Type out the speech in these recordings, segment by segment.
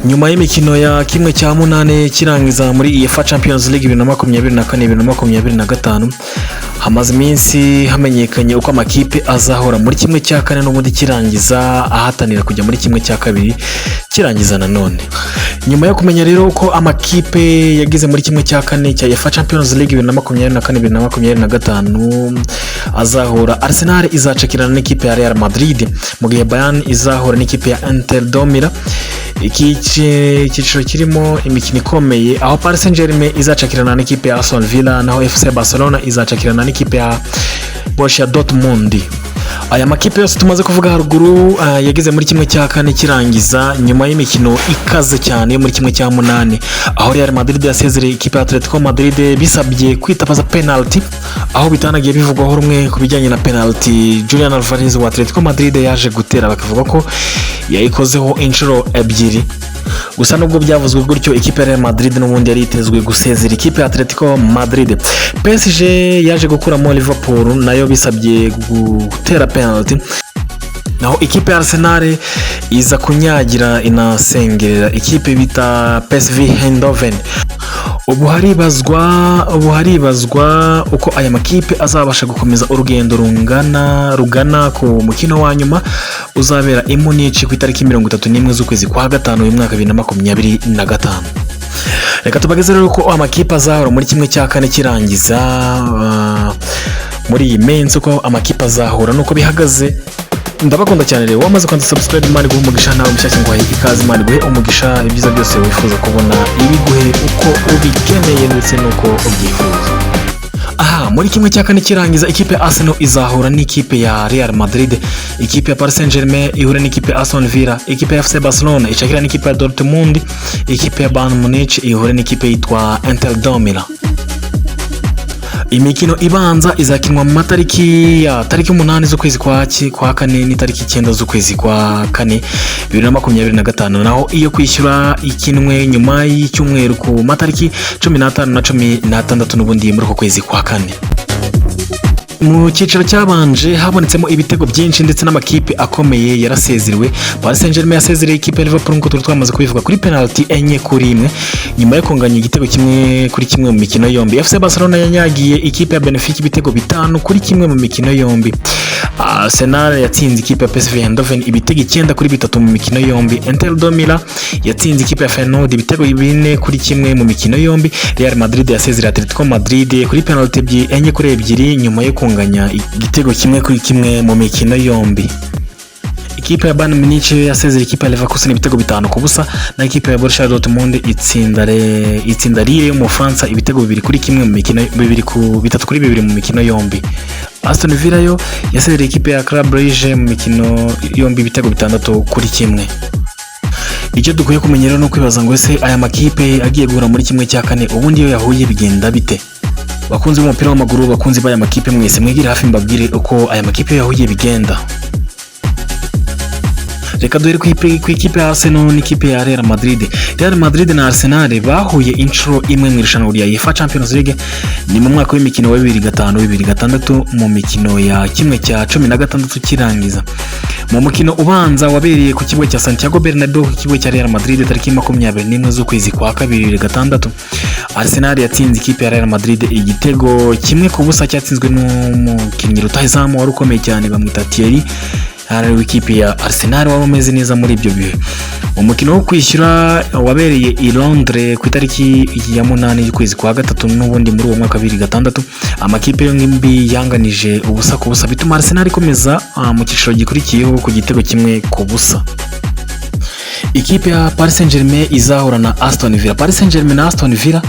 Nyuma y'imikino ya 1/8 kirangiza muri UEFA Champions League 2024, 2025, hamaze iminsi hamenyekanye uko amakipe azahora muri 1/4 n'ubundi kirangiza, ahatanira kujya muri 2/1 kirangiza. Nanone nyuma yo kumenya rero uko amakipe yageze muri 1/4 cya UEFA Champions League 2024, 2025 azahura, Arsenal izacakirana n'ikipe ya Real Madrid, mu gihe Bayern izahura n'ikipe ya Inter de Milan. Iki cyiciro kirimo imikino ikomeye, aho Paris Saint Germain izacakirana n'ikipe ya Aston Villa, naho FC Barcelona izacakirana n'ikipe ya Borussia Dortmund. Aya makipe yose tumaze kuvuga haruguru yageze muri 1/4 kirangiza nyuma y'imikino ikaze cyane yo muri 1/8, aho Real Madrid yasezereye ikipe ya Atletico Madrid bisabye kwitabaza penalty, aho bitanagiye bivugwaho rumwe ku bijyanye na penalty Julian Alvarez wa Atletico Madrid yaje gutera, bakavuga ko yayikozeho inshuro ebyiri. Gusa nubwo byavuzwe gutyo, ikipe ya Real Madrid n'ubundi yari yitezwe gusezera ikipe ya Atletico Madrid. PSG yaje gukuramo Liverpool, nayo bisabye gutera penalty, naho ikipe ya Arsenal iza kunyagira inasengerera ikipe bita PSV Eindhoven. Ubu haribazwa uko aya makipe azabasha gukomeza urugendo rugana ku mukino wa nyuma uzabera i Munich ku itariki 31 z'ukwezi kwa gatanu uyu mwaka 2025. Reka tubageze rero ko amakipe azahora muri 1/4 kirangiza muri iyi minsi, uko amakipe azahura nuko bihagaze. Ndabakunda cyane rero. Wamaze kwandika subscribe, Imana iguhe umugisha. Nawe mushyashya, nguhaye ikaze, Imana iguhe umugisha. Ibyiza byose wifuza kubona ibiguhe uko ubikeneye ndetse n'uko ubyifuza. Aha muri 1/4 kirangiza, ikipe ya Arsenal izahura n'ikipe ya Real Madrid, ikipe ya Paris Saint Germain ihure n'ikipe ya Aston Villa, ikipe ya FC Barcelona icakira n'ikipe ya Dortmund, ikipe ya Bayern Munich ihure n'ikipe yitwa Inter de Milan. Imikino ibanza izakinwa mu matariki ya tariki 8 z'ukwezi kwa kane n'itariki 9 z'ukwezi kwa kane 2025, naho iyo kwishyura ikinwe nyuma y'icyumweru ku matariki 15 na 16 n'ubundi muri uko kwezi kwa kane. Mu cyiciro cyabanje habonetsemo ibitego byinshi, ndetse n'amakipe akomeye yarasezerewe. Paris Saint Germain yasezereye ikipe ya Liverpool, nk'uko turi twamaze kubivuga, kuri penalty 4-1 nyuma yo kunganya igitego 1-1 mu mikino yombi. FC Barcelona yanyagiye ikipe ya Benfica ibitego 5-1 mu mikino yombi. Arsenal yatsinze ikipe ya PSV Eindhoven ibitego 9-3 mu mikino yombi. Inter de Milan yatsinze ikipe ya Feyenoord ibitego 4-1 mu mikino yombi. Real Madrid yasezereye Atletico Madrid kuri penalty 4-2 nyuma yo kunganya igitego 1-1 mu mikino yombi. Ikipe ya Bayern Munich yasezereye ikipe ya Leverkusen ibitego 5-0, na ikipe ya Borussia Dortmund itsinda Lille yo mu Bufaransa ibitego 2-1 mu mikino, bibiri ku 3-2 mu mikino yombi. Aston Villa yo yasezereye ikipe ya Club Brugge mu mikino yombi ibitego 6-1. Icyo dukwiye kumenya rero ni ukwibaza ngo: ese aya makipe agiye guhura muri 1/4, ubundi iyo yahuye bigenda bite? Bakunzi b'umupira w'amaguru, bakunzi b'aya makipe mwese, mwigire hafi mbabwire uko aya makipe yahuye bigenda. Reka duhere ku ikipe ya Arsenal n'ikipe ya Real Madrid. Real Madrid na Arsenal bahuye inshuro imwe mu irushanwa rya UEFA Champions League, ni mu mwaka w'imikino wa 2005, 2006, mu mikino ya 1/16 kirangiza. Mu mukino ubanza wabereye ku kibuga cya Santiago Bernabeu, ku kibuga cya Real Madrid, tariki 21 z'ukwezi kwa kabiri 2006, Arsenal yatsinze ikipe ya Real Madrid igitego 1-0 cyatsinzwe n'umukinnyi rutahizamu wari ukomeye cyane bamwita Thierry Henry w'ikipe ya Arsenal, wari umeze neza muri ibyo bihe. Umukino wo kwishyura wabereye i Londres ku itariki ya 8 y'ukwezi kwa gatatu n'ubundi muri uwo mwaka wa 2006. Amakipe yombi yanganije 0-0, bituma Arsenal ikomeza mu cyiciro gikurikiyeho ku gitego 1-0. Ikipe ya Paris Saint Germain izahura na Aston Villa. Paris Saint Germain na Aston Villa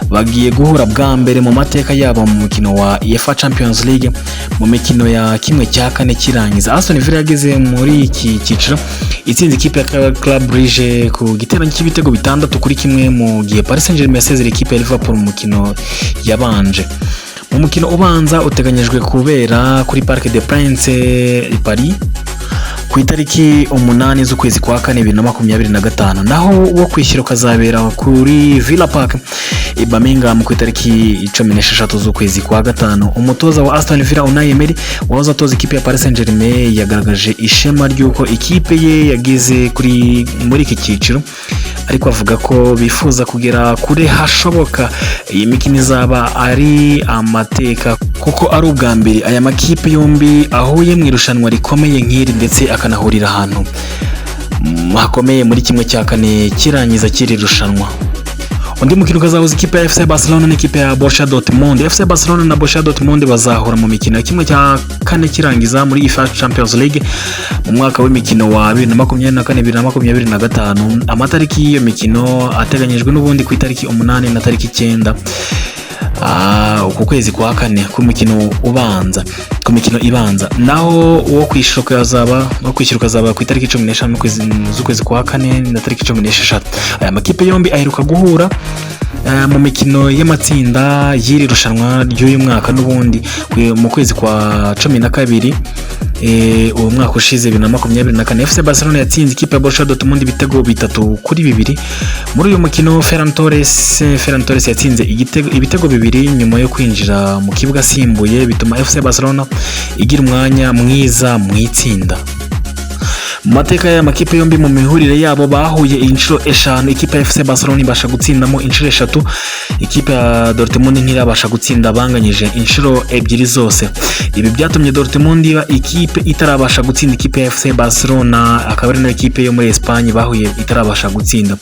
bagiye guhura bwa mbere mu mateka yabo mu mukino wa UEFA Champions League, mu mikino ya 1/4 kirangiza. Aston Villa yageze muri iki cyiciro itsinze ikipe ya Club Brugge ku giteranyo cy'ibitego 6-1, mu gihe Paris Saint Germain yasezereye ikipe ya Liverpool mu mukino yabanje. Mu mukino ubanza uteganyijwe kubera kuri Parc des Princes i Paris ku itariki 8 z'ukwezi kwa kane 2025, naho wo kwishyura ukazabera kuri Villa Park i Birmingham ku itariki 16 z'ukwezi kwa gatanu. Umutoza wa Aston Villa, Unai Emery, wahoze atoza ikipe ya Paris Saint Germain, yagaragaje ishema ry'uko ikipe ye yageze kuri muri iki cyiciro. Ariko avuga ko bifuza kugera kure hashoboka. Iyi mikino izaba ari amateka kuko ari ubwa mbere aya makipe yombi ahuye mu irushanwa rikomeye nk'iri, ndetse akanahurira ahantu hakomeye muri 1/4 kirangiza cy'iri rushanwa. Undi mukino ukazahuza ikipe ya FC Barcelona n'ikipe ya Borussia Dortmund. FC Barcelona na Borussia Dortmund bazahura mu mikino ya 1/4 kirangiza muri UEFA Champions League mu mwaka w'imikino wa 2024 2025. Amatariki y'iyo mikino ateganyijwe n'ubundi ku itariki 8 na tariki 9 uku kwezi kwa kane ku mukino ubanza, ku mikino ibanza. Naho uwo kwishyura ukazaba ku itariki 15 z'ukwezi kwa kane na tariki 16. Aya makipe yombi aheruka guhura mu mikino y'amatsinda y'iri rushanwa ry'uyu mwaka n'ubundi mu kwezi kwa 12 uwo mwaka ushize, 2024. FC Barcelona yatsinze ikipe ya Borussia Dortmund ibitego 3-2. Muri uyu mukino Ferran Torres yatsinze ibitego bibiri nyuma yo kwinjira mu kibuga asimbuye, bituma FC Barcelona igira umwanya mwiza mu itsinda. Mu mateka y'aya makipe yombi, mu mihurire yabo bahuye inshuro eshanu, ikipe ya FC Barcelona ibasha gutsindamo inshuro eshatu, ikipe ya Dortmund ntirabasha gutsinda, banganyije inshuro ebyiri zose. Ibi byatumye Dortmund iba ikipe itarabasha gutsinda ikipe ya FC Barcelona, akaba ari nayo kipe yo muri Espagne bahuye itarabasha gutsinda.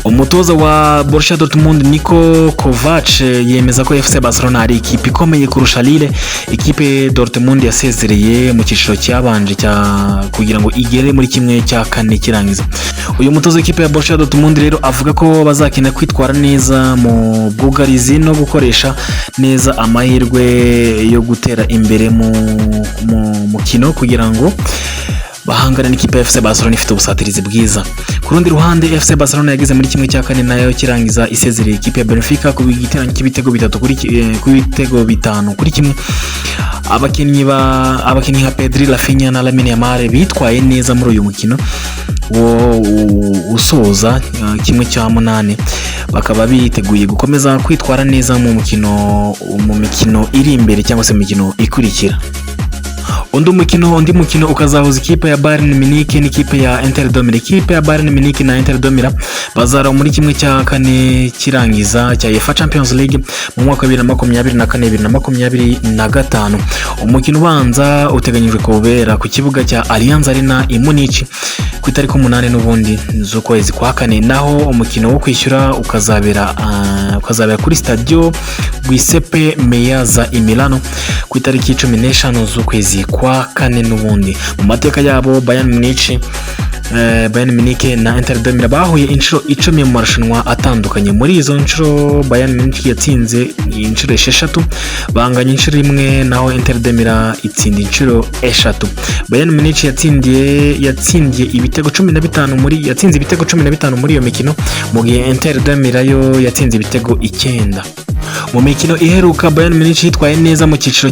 Umutoza wa Borussia Dortmund, Niko Kovac, yemeza ko FC Barcelona ari ikipe ikomeye kurusha Lille, ikipe Dortmund yasezereye mu cyiciro cyabanje cya kugira ngo igere muri 1/4 kirangiza. Uyu mutoza w'ikipe ya Borussia Dortmund rero avuga ko bazakina kwitwara neza mu bwugarizi no gukoresha neza amahirwe yo gutera imbere mu mukino kugira ngo bahangane n'ikipe ya FC Barcelona ifite ubusatirizi bwiza. Ku rundi ruhande, FC Barcelona yageze muri 1/4 nayo kirangiza isezereye ikipe ya Benfica ku giteranyo cy'ibitego bitatu kuri ki- eh, ku bitego 5-1. Abakinnyi nka Pedri, Raphinha na Lamine Yamal bitwaye neza muri uyu mukino wo usoza 1/8, bakaba biteguye gukomeza kwitwara neza mu mikino iri imbere cyangwa se mu mikino ikurikira. Undi mukino ukazahuza ikipe ya Bayern Munich n'ikipe ya Inter de Milan. Ikipe ya Bayern Munich na Inter de Milan bazara muri 1/4 kirangiza cya UEFA Champions League mu mwaka wa 2024 2025. Umukino ubanza uteganyijwe kubera ku kibuga cya Allianz Arena i Munich ku itariki 8 n'ubundi z'ukwezi kwa kane, naho umukino wo kwishyura ukazabera kuri Stadio Giuseppe Meazza i Milano ku itariki 15 z'ukwezi kwa kane n'ubundi. Mu mateka yabo, Bayern Munich na Inter de Milan bahuye inshuro 10 mu marushanwa atandukanye. Muri izo nshuro, Bayern Munich yatsinze inshuro esheshatu, banganya inshuro imwe, naho Inter de Milan itsinda inshuro eshatu. Bayern Munich yatsindiye ibitego 15 muri yatsinze ibitego 15 muri iyo mikino, mu gihe Inter de Milan yo yatsinze ibitego 9. Mu mikino iheruka, Bayern Munich yitwaye neza mu cyiciro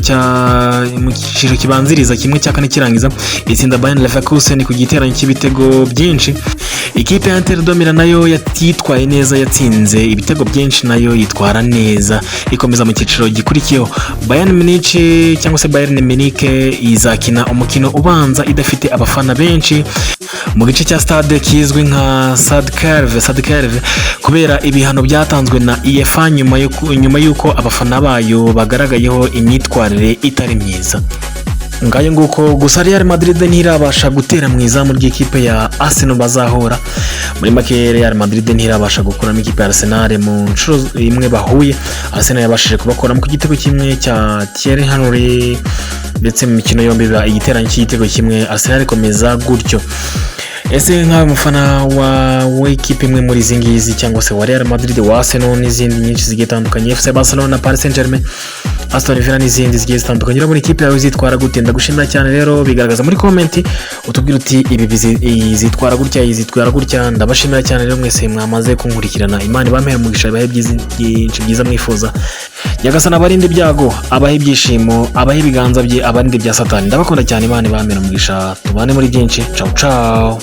kibanziriza 1/4 kirangiza, itsinda Bayer Leverkusen ku giteranyo cy'ibitego byinshi. Ikipe ya Inter de Milan nayo yitwaye neza, yatsinze ibitego byinshi, nayo yitwara neza, ikomeza mu cyiciro gikurikiyeho. Bayern Munich cyangwa se Bayern Munich izakina umukino ubanza idafite abafana benshi mu gice cya stade kizwi nka Südkurve, kubera ibihano byatanzwe na UEFA nyuma y'uko abafana bayo bagaragayeho imyitwarire itari myiza. Ngayo nguko. Gusa Real Madrid ntirabasha gutera mu izamu ry'ikipe ya Arsenal bazahura. Muri make, Real Madrid ntirabasha gukuramo ikipe ya Arsenal. Mu nshuro imwe bahuye, Arsenal yabashije kubakuramo ku gitego kimwe cya Thierry Henry, ndetse mu mikino yombi biba igiteranyo cy'igitego kimwe, Arsenal ikomeza gutyo. Ese nkawe mufana wa w'ikipe imwe muri izi ngizi, cyangwa se wa Real Madrid, wa Arsenal n'izindi nyinshi zigiye zitandukanye, FC Barcelona, Paris Saint Germain, Aston Villa n'izindi zigiye zitandukanye, urabona ikipe yawe izitwara gute? Ndagushimira cyane rero, bigaragaza muri comment utubwira uti ibi izitwara gutya, izitwara gutya. Ndabashimira cyane rero mwese mwamaze kunkurikirana. Imana ibampere umugisha, ibahe byinshi byiza mwifuza. Nyagasani abarinde ibyago, abahe ibyishimo, abahe ibiganza bye, abarinde ibya Satani. Ndabakunda cyane, Imana ibampere umugisha, tubane muri byinshi. Ciao ciao.